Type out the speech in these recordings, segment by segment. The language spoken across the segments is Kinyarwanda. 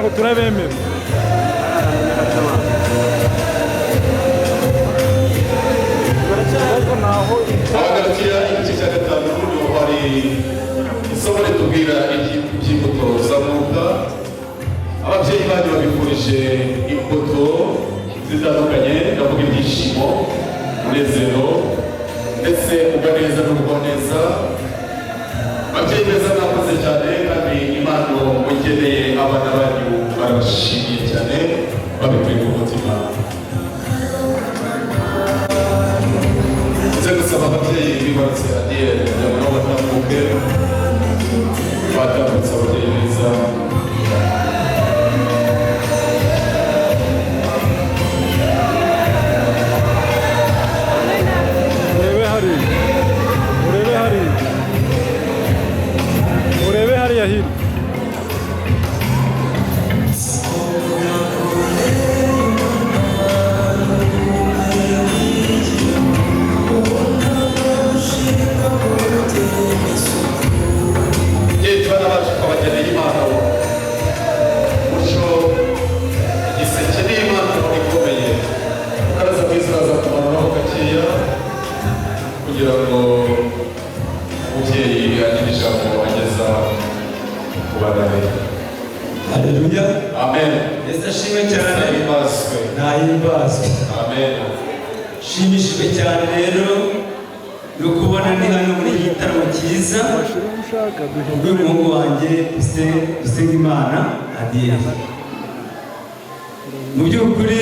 Ntabwo turabemera. Ariko naho. Abagalatiya igice cya 5, niho hari isomo ritubwira iby'imbuto z'Amwuka. Ababyeyi banyu babifurije imbuto zitandukanye, ndavuga ibyishimo, umunezero, ndetse kugwa neza n'urugwa neza. Ababyeyi beza, mwakoze cyane, kandi impano mugeneye abana banyu barabashimiye cyane babikuye ku mutima. Nze gusaba ababyeyi bibarutse Adiyeri kugira ngo nabo batambuke. Batambutse, ababyeyi beza. Urebe hariya, urebe hariya, urebe hariya hirya. Yewe, bana bacu, twabageneye impano. Muco igiseke ni impano ikomeye. Ukaraza mwiza, uraza kumanuraho gakeya kugira ngo umubyeyi agire ijambo ageza ku bana be. Haleluya. Amen. Yesu ashimwe cyane. Ahimbazwe. Nahimbazwe. Amen. Nshimishijwe cyane rero no kubona ndi hano muri iki gitaramo cyiza Ushaka duhindure. bw'umuhungu wanjye Usengimana Adiyeri. Mu by'ukuri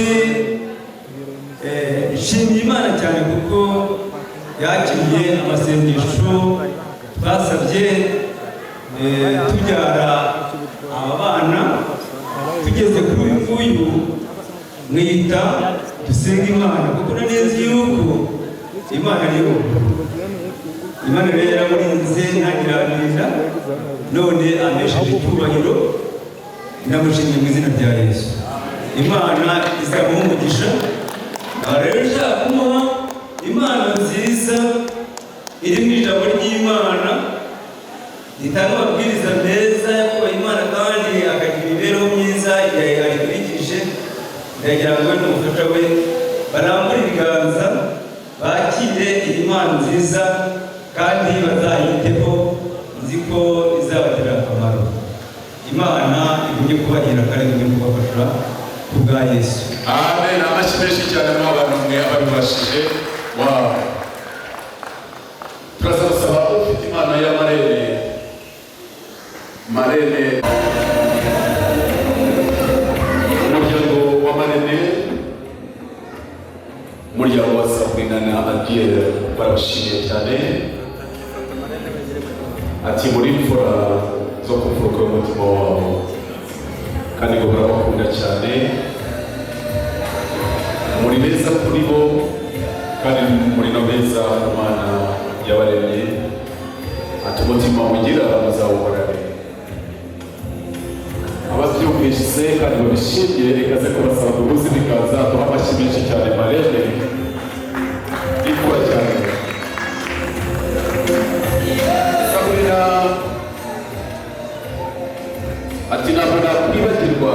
nshimiye Imana cyane kuko yakiriye amasengesho twasabye tubyara aba bana. Tugeze kuri uyu nguyu, mwita dusenga Imana kuko nari nzi yuko Imana ariyo. Imana rero yaramurinze, ntagiraninda, none amesheje icyubahiro. Ndamushimiye mu izina rya Yesu. Imana izamuha umugisha. Aha rero nshaka kumuha impano nziza iri mu ijambo ry'Imana ritanga amabwiriza meza yo kubaha Imana kandi akagira imibereho myiza igihe ayikurikije. Ndagira ngo we n'umufasha we barambure ibiganza bakire iyi mpano nziza kandi bazayiteho. Nzi ko izabagirira akamaro. Imana igumye kubahira kandi igumye kubafasha ku bwa Yesu. Amen. Amashyi menshi cyane mu abantu mwe ababibashije. Wow, turaza gusaba ufite impano ya marraine. Marraine, umuryango wa marraine, umuryango wa Sabrina na Adiel barabashimiye cyane. Ati muri imfura zo ku mfuruka y'umutima wabo, kandi ngo barabakunda cyane. Muri beza kuri bo kandi muri no beza mu Mana yabaremye. Ati umutima mugira muzawuhorane. Ababyumvise kandi babishimye, reka ze kubasaba duhuze ibiganza, duha amashyi menshi cyane marraine. Ikora cyane. Sabrina ati ntabwo nakwibagirwa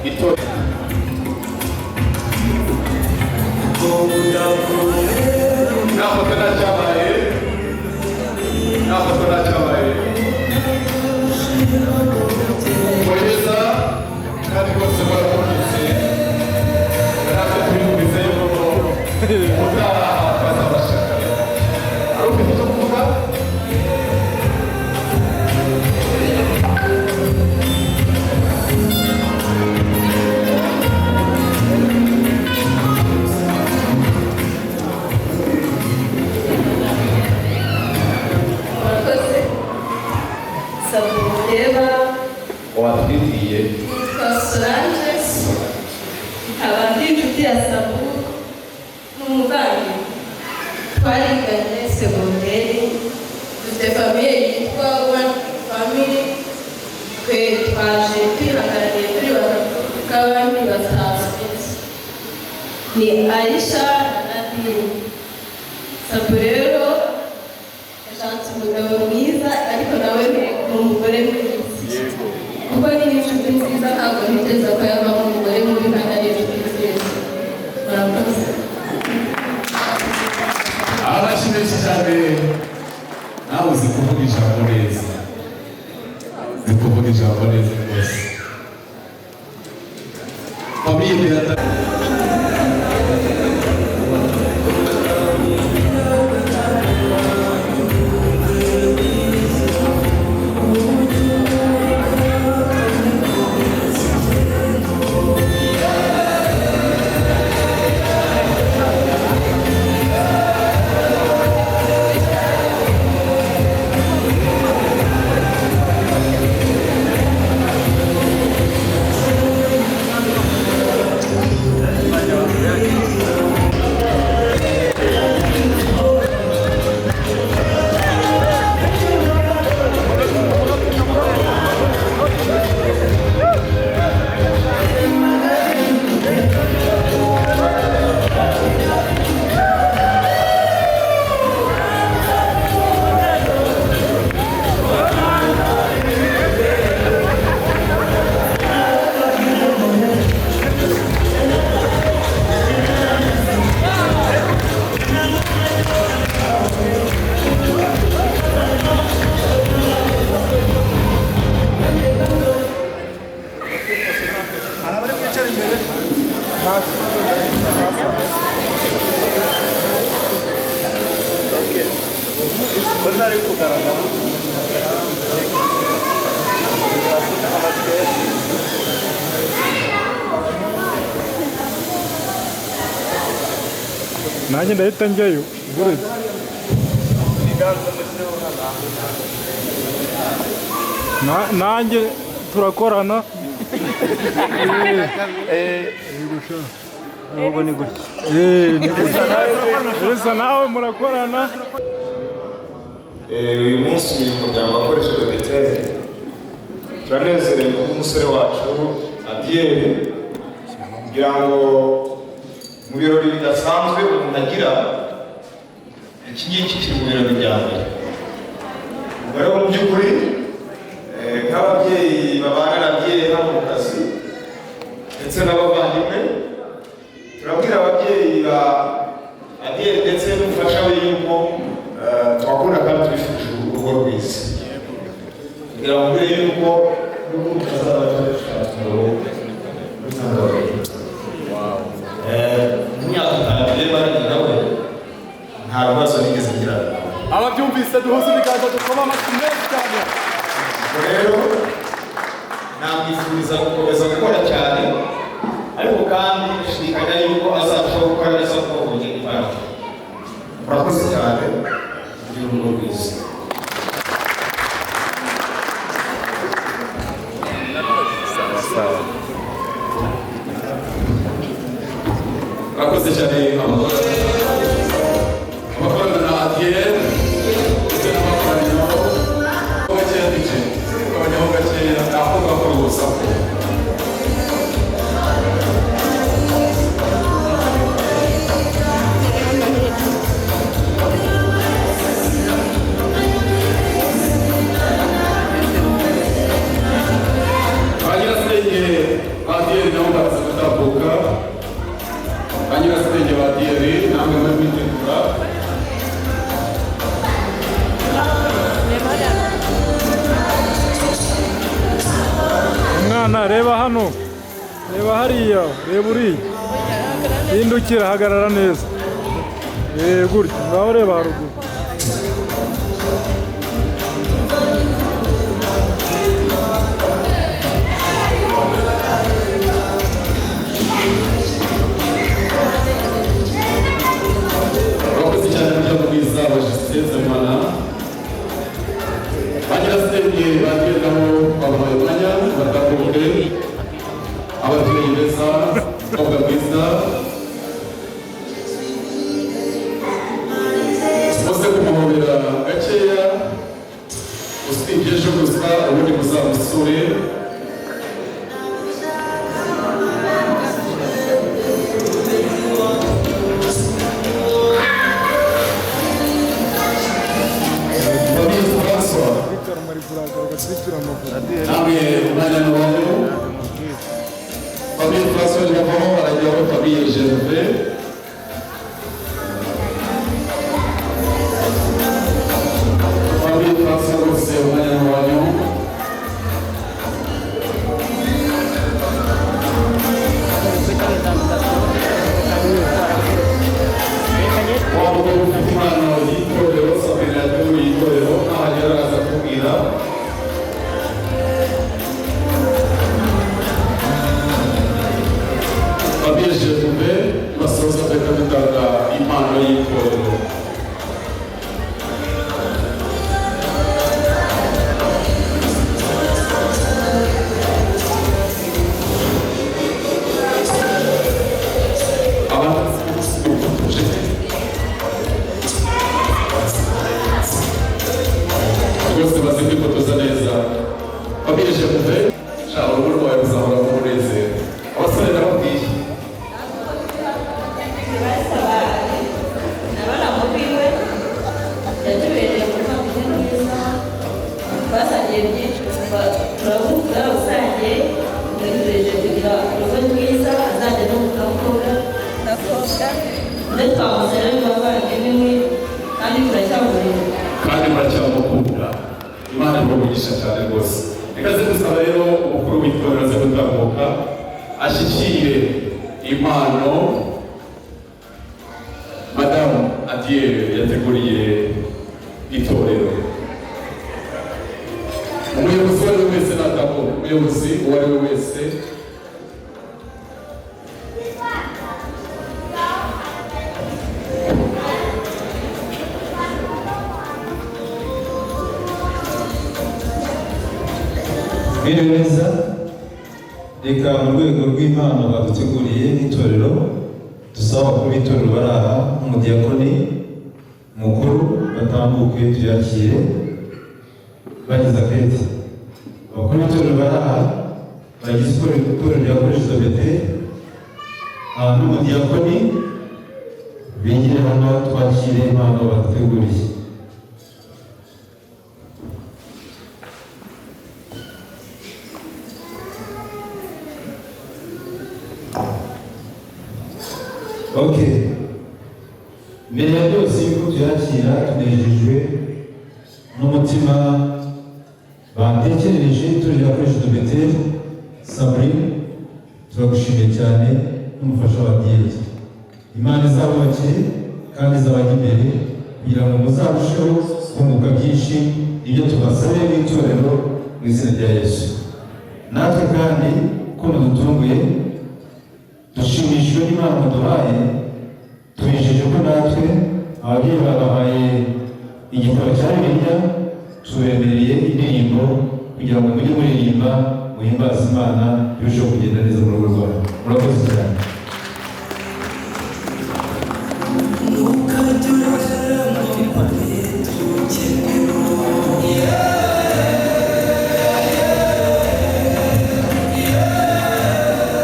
itorero. Nafata ntacyabaye, nafata ntacyabaye. Kohereza kandi rwose murakomeze, natwe tubihurize yuko utaha bazabashaka. Ari ufite icyo kuvuga? Murakoze. Saba mureba. Watwibwiye? Yitwa Solange, nkaba ndi inshuti ya Sabu n'umuvandimwe, twariganye segonderi. Dufite famille yitwa One Family. Twe twaje twihagarariye turi batatu, kuko abandi batazwi ni Aisha na Nadine. Sabu rero yashatse umugabo mwiza, ariko nawe ni umugore mwiza kuko ni inshuti. nziza, ntabwo ntekereza ko yavamo umugore mubi kandi ari inshuti nziza. Murakoze. Amashyi menshi cyane. Nawe uzi kuvuga ijambo neza, uzi kuvuga ijambo neza rwose. Famille Beata. Nanjye ndahita njyayo buretse. Nanjye turakorana. Ahubwo ni gutya. Ni gutya. Elsa nawe murakorana. Uyu munsi uyu muryango wakoresheje Beteli, turanezerewe kuko umusore wacu Adiyeri, kugira ngo mu birori bidasanzwe umuntu agira, iki ngiki kiri mu birori bya mbere. Ubwo rero mu by'ukuri nk'ababyeyi babana na Adiyeri hano mu kazi ndetse n'abavandimwe, turabwira ababyeyi ba Adiyeri ndetse n'umufasha we yuko tubakunda kandi tubifurije urugo rwiza, kugira ngo mbere yuko n'ubundi tuzaba dushaka w'intangarugero. Mu myaka 5 rero maranye nawe nta bibazo nigeze ngirana nawe. Ababyumvise duhuze ibiganza, dukoma amashyi menshi cyane. Ubwo rero namwifuriza gukomeza gukora cyane, ariko kandi nshidikanya yuko azarushaho gukora neza kuko abonye imbaraga. Murakoze cyane, mugire urugo rwiza. Murakoze cyane abakorana na Adiyeri ndetse n'abakorana nabo. Gakeya DJ, gabanyaho gakeya, ako gakora urusaku. Ba nyirasenge ba Adiyeri nabo baraza gutambuka. Ba nyirasenge ba Adiyeri namwe muri mwitegura. Umwana reba hano, reba hariya, reba uriya, hindukira, hagarara neza. Gutya ngaho reba haruguru. Murakoze cyane muryango mwiza wa Justin Nsabimana. Ba nyirasenge ba Adiyeri nabo babahaye umwanya batambuke. Ababyeyi beza, umukobwa mwiza, muze kumuhobera gakeya. François Javon barajyaho famille Gervais. Famille François rwose umwanya ni uwanyu. Waba ufite impano y'itorero, Sabrina yateguye itorero, nahagera araza kubwira. Famille Gervais basoza reka dutanga impano y'itorero. Rwose bazi kwifotoza neza. Famille Gervais, sha urugo rwawe ruzahoramo umunezero. Abasore ndababwiye. Yatubereye umuvandimwe mwiza, twasangiye byinshi, turabusangiye, tumwifurije kugira urugo rwiza, azajya no mu gakobwa, ndetse twamusaba n'abavandimwe kandi turacyamureba. Kandi muracyamukunda. Imana ibamugisha cyane rwose. Reka ze gusaba rero umukuru w'itorero aze gutambuka ashyikire impano madamu Adiel yateguriye itorero. Umuyobozi uwo ari we wese natambuka, umuyobozi uwo ari we wese. Mwiriwe neza. Reka mu rwego rw'impano baduteguriye nk'itorero, dusaba abakuru b'itorero bari aha n'umudiyakoni mukuru batambuke tuyakire bagize akete. Abakuru b'itorero bari aha bagize itorero rya Collège de Bethel n'umudiyakoni bigire hano twakire impano baduteguriye. Ok. Mbere ya byose yuko tuyakira, tunejejwe n'umutima batekerereje itorero rya Collège de Bethel. Sabrine, turagushimiye cyane n'umufasha wa Diyeri. Imana izabubakire kandi izabajya imbere kugira ngo muzarusheho kunguka byinshi, ibyo tubasabiye mu itorero mu izina rya Yesu. Natwe kandi ko mudutunguye, dushimishijwe n'Imana muduhaye, tubijeje ko natwe ababyeyi babahaye igitabo cya Bibiliya, tubemereye indirimbo kugira ngo mujye muririmba muhimbaze Imana, birusheho kugenda neza mu rugo rwanyu. Murakoze cyane.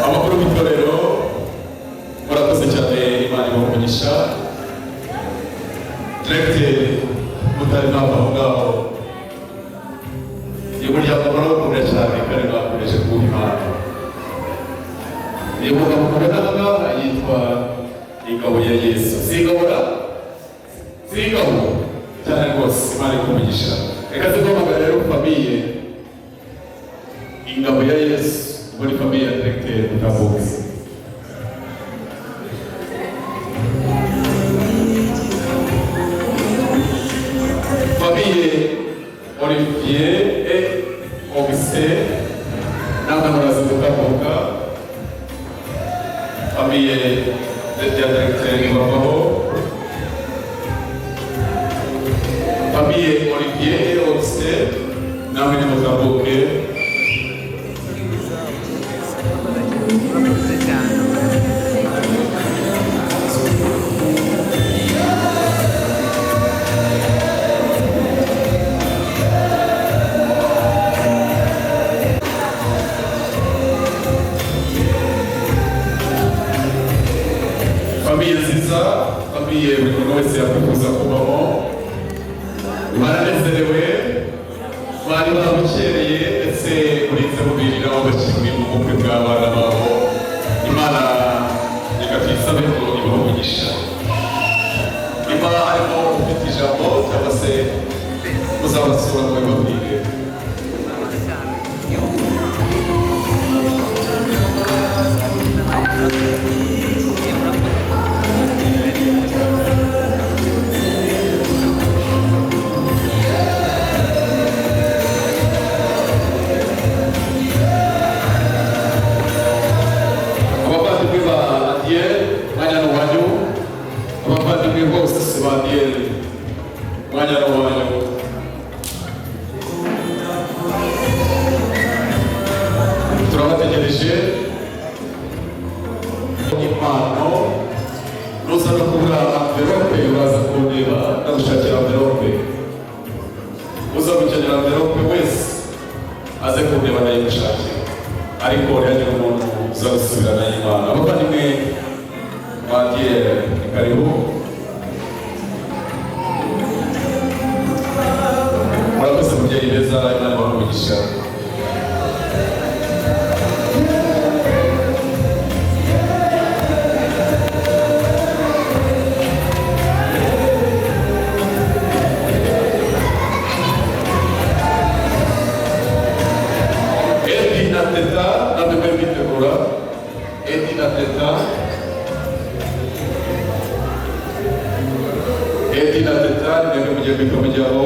Abakuru b'itorero murakoze cyane, Imana ibahe umugisha. Diregiteri mutari mwava aho ngaho, uyu muryango murawukunda cyane kandi mwakomeje kuwuha impano. Uyu mugabo mubona aha ngaha yitwa Ingabo ya Yesu. Si ingabo ra? Si ingabo cyane rwose. Imana iguhe umugisha. Reka ze guhamagara rero famille Ingabo ya Yesu muri famille ya diregiteri mutambuke. Famille Olivier et Augustin, namwe muraza gutambuka. Famille ya diregiteri bavaho. Famille Olivier et Augustin, namwe nimutambuke. Famille nziza, famille buri muntu wese yakwifuza kubamo. Baranezerewe, bari babukereye, ndetse urinze mubiri nabo bakiri mu bukwe bw'abana babo. Nzabasura ngo babibabwire. Abavandimwe ba Adiyeri, mwanya ni uwanyu. Abavandimwe bose ba Adiyeri, mwanya ni uwanyu. Turabategereje. Impano nuza no kubura amverope, uraza kundeba, ndagushakira amverope. Uza gukenera amverope wese aze kundeba, ndayimushakira, ariko ntihagire umuntu uza gusubirana y'Imana. Abavandimwe ba Adiyeri, ni karibu. Murakoze mubyeyi beza, Imana ibahe umugisha. Edi na Teta, namwe mwe mwitegura. Edi na Teta, Edi na Teta, nimwe mugiye guhita mujyaho.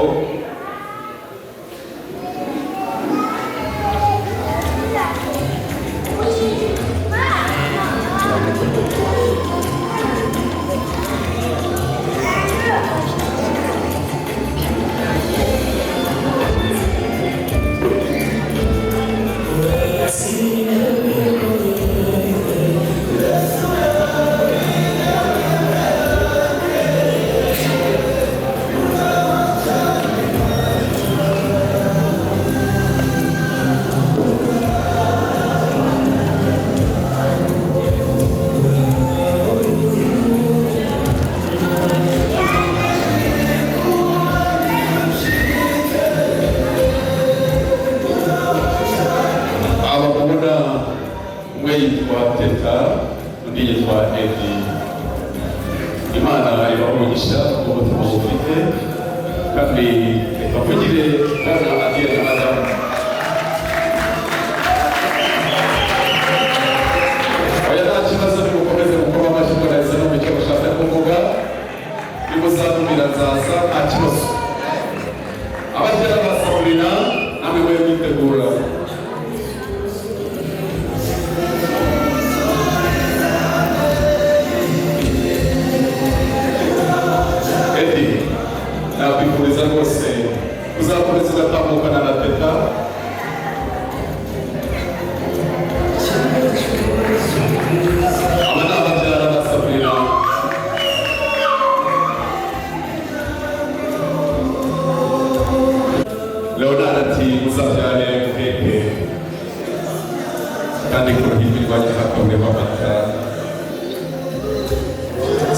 Aba mubona, umwe yitwa Teta, undi yitwa Edi. Imana ibaha umugisha umutima ufite, kandi reka mvugire bwana Adiyeri na madamu. Oya, nta kibazo, nimukomeze gukoma amashyi, muraheza no mu cyo mushatse kuvuga. Nimuzantumira nzaza, nta kibazo. Abagera ba Sabrina, namwe mwe mwitegura. Edi, nakwifuriza rwose uzakomeza ugatambukana na Teta. Aba ni ababyara ba Sabrina. Leonard ati muzabyare muheke, kandi ku ruhimbi rwanjye hakaboneka amata.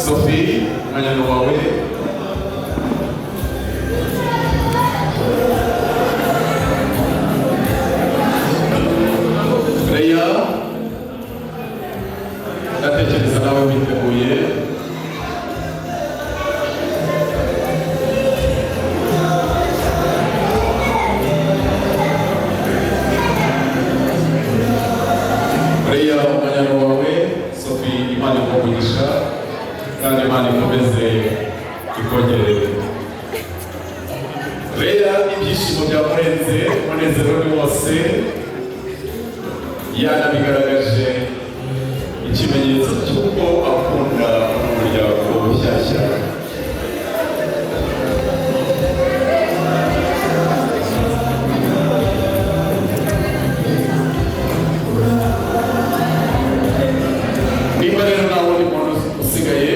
Sophie, umwanya ni wawe. Leya, ndatekereza nawe witeguye. Leya, umwanya ni wawe. Sophie, Imana iguhe umugisha kandi Imana ikomeze ikongerere. Leya, ibyishimo byamurenze, umunezero ni wose, yanabigaragaje, ikimenyetso cy'uko akunda umuryango mushyashya. Niba rero nta wundi muntu usigaye,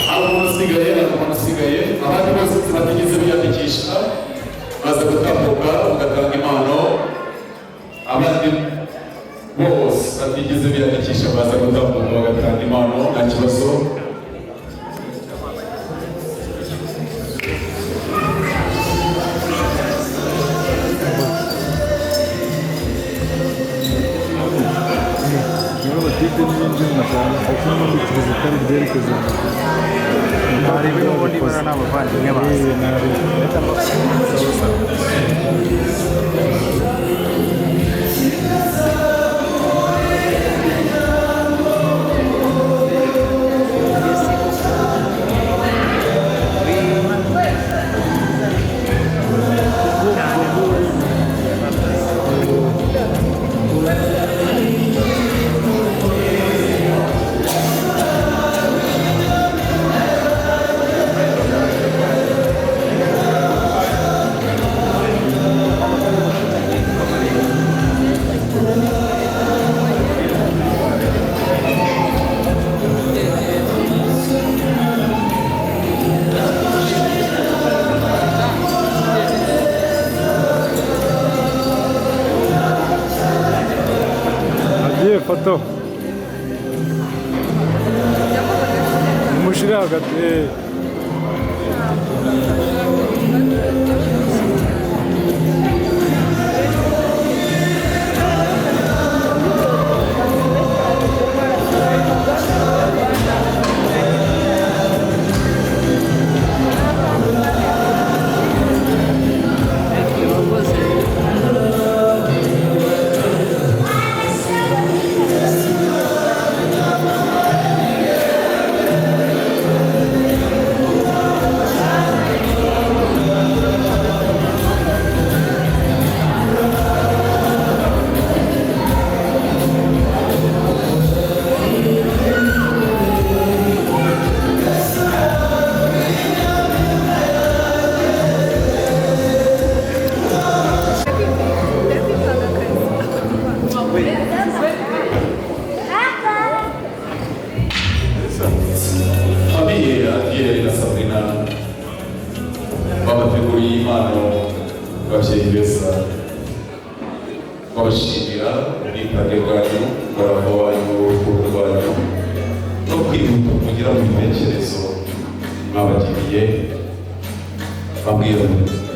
hari umuntu usigaye, hari umuntu usigaye, abandi bose batigeze biyandikisha baza gutambuka bagatanga impano. Abandi bose batigeze biyandikisha baza gutambuka bagatanga impano, nta kibazo. Niba batipe n'ibindi mashaka ndetse no muri perezida ryerekeza Ntarebe n'ubundi bano ni abavandimwe bawe. Agiye foto mumushyire hagati. Famille Adriel na Sabrina babateguriye impano, ababyeyi beza, babashimira ubwitange bwanyu, umurava wanyu, urukundo rwanyu no kwihuta kugira mu bitekerezo mwabagiriye. Babwire,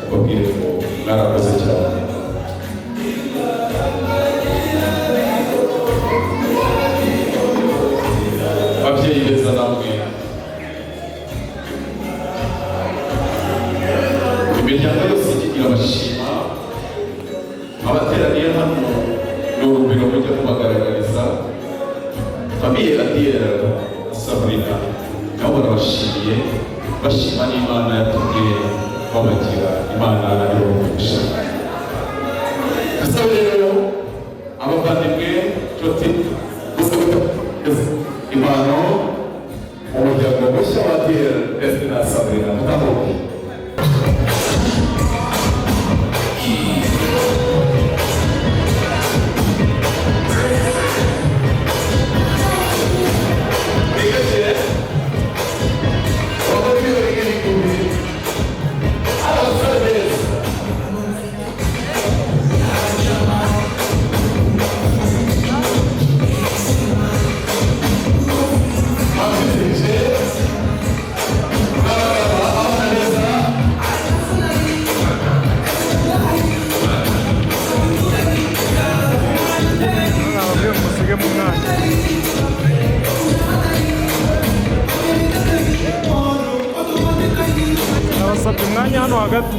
babwire ngo mwarakoze cyane. Ababyeyi beza, namwe imiryango yose irabashima. Abateraniye hano ni urugwiro mujya kubagaragariza. Famille Adriel na Sabrina nabo barabashimiye, bashima n'Imana yatumye babagira. Imana ibamugisha. Dusabe rero abavandimwe, inshuti, impano umuryango mushya wa Adriel ndetse na Sabrina. Mutambuke. Nababwiye musige mu mwanya. Nabasabye umwanya hano hagati.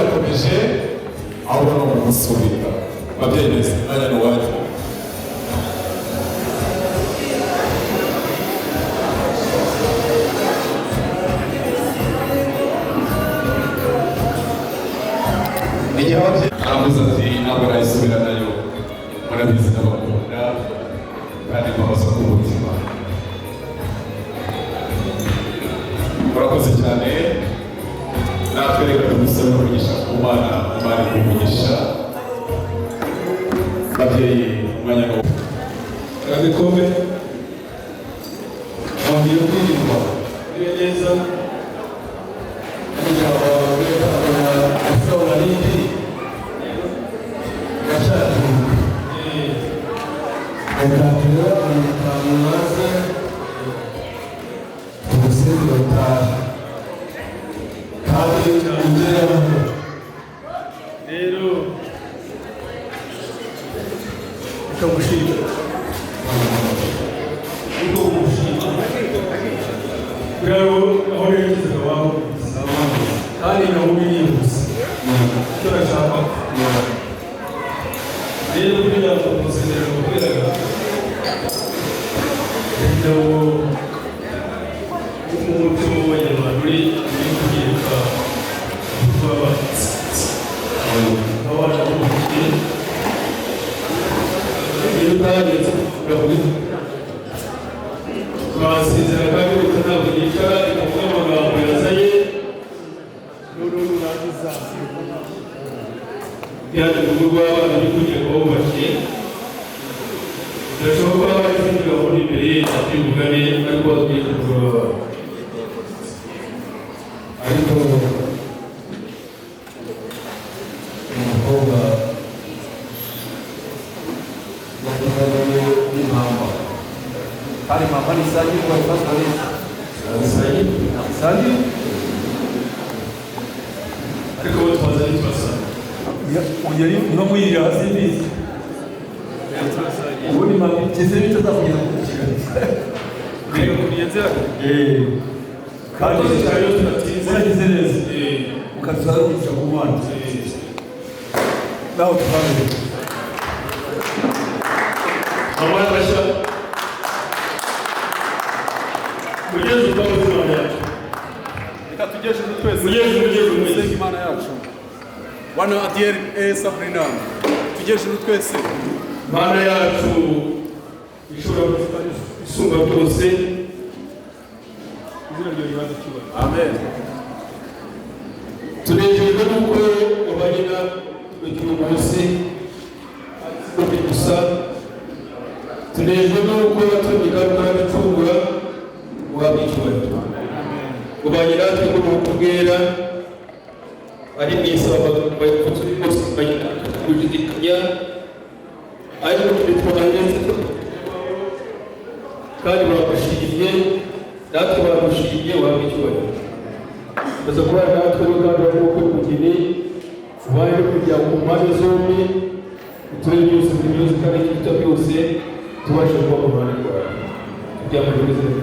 birakomeje, ahubwo ni ugusubika. Babyeyi beza, umwanya ni uwanyu. Igihe ababyeyi Aravuze ati ntabwo nayisubira nayo, murabizi ndabakunda kandi mbahoza ku mutima. Murakoze cyane. Natwe reka tugusabe umugisha ku Mana, Imana iguhe umugisha. Babyeyi, umwanya ni uwanyu. Agakombe wongeye kwirirwa uriye neza kugira ngo abona n'indi gashati Reka abantu baze ubusinzi bataha kandi ugere rero reka ngushime, ariko umushima rero aho nerekezaga waho kandi naho birihuse icyo nashakaga. Rero buriya amasezerano wakoreraga igitabo umuco w'abanyarwanda uri kubyereka kuba abana b'umukire iyo utagenze twasezera kandi gusa ntabwo yicara ikavuga amagambo yazanye Noneho nurangiza byaje mu rugo rw'abana bari kugira ngo bubakiye. Birashoboka ko haba hari izindi gahunda imbere ye atari ariko batwiye ku rugo rw'abana. Ariko umukobwa yakundanye n'impamba Kandi mama ni sangi kwa ibibazo neza. Sangi? Sangi? Ariko bo twazanye tubasanga. Ugeri no mwirira hasi mbizi. Ubundi mama igeze bitazakugeza ku Kigali. Rero kugenza Kandi cyane iyo tunatinze uragize neza. Ukazara umugisha ku Mana. Nawe tukamenya. Mama yabasha kugeza ubwo ubuzima bwacu. Reka tujye ejuru twese. Mugeze, mugeze, mugeze. Dusenge Imana yacu. Bwana Adiel e Sabrina, tujye ejuru twese. Mana yacu ishobora isumba byose, izina ryawe rihabwe icyubahiro. Amen. Tunejejwe n'uko wabanye natwe uyu munsi si gusa, tunejejwe n'uko watumye kandi ukaducungura, uhabwe icyubahiro. Ubanye natwe nk'uruhu bwera ari mu isaba gushidikanya, ariko tubitwaye kandi bagushimye, natwe bagushimye, uhabwe icyubahiro. Baza kubana natwe n'urugamba rwo gukora umugeni ubane no kujya ku mpande zombi, uturere byose buri byose kandi ibyo byose tubashe kuba mu ruhande rwawe tubyambaje mu izina rya